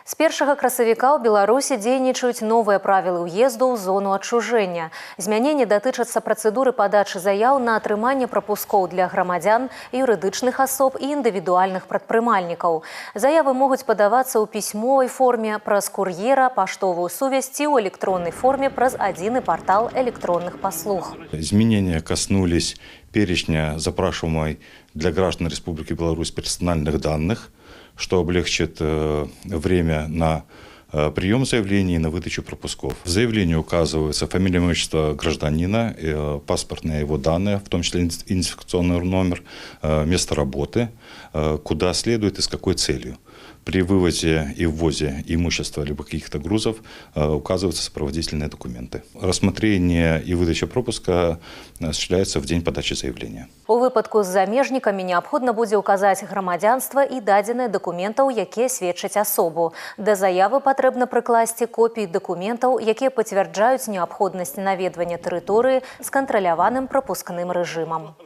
З 1 красавіка ў Беларусі дзейнічаюць новыя правілы ўезду ў зону адчужэння. Змяненні датычацца працэдуры падачы заяў на атрыманне прапускоў для грамадзян, юрыдычных асоб і індывідуальных прадпрымальнікаў. Заявы могуць падавацца ў пісьмовай форме праз кур'ера, паштовую сувязь ці ў электроннай форме праз адзіны партал электронных паслуг. Изменения коснулись перечня запрашиваемой для граждан Республики Беларусь персональных данных, что облегчит время на прием заявлений и на выдачу пропусков. В заявлении указываются фамилия, имя, отчество гражданина, паспортные его данные, в том числе идентификационный номер, место работы, куда следует и с какой целью. При вывозе и ввозе имущества либо каких-то грузов указываются сопроводительные документы. Рассмотрение и выдача пропуска осуществляется в день подачи заявления. У выпадку з замежнікамі неабходна будзе ўказаць грамадзянства і дадзеныя дакументаў, якія сведчаць асобу. Да заявы патрэбна прыкласці копіі дакументаў, якія пацвярджаюць неабходнасць наведвання тэрыторыі з кантраляваным прапускным рэжымам.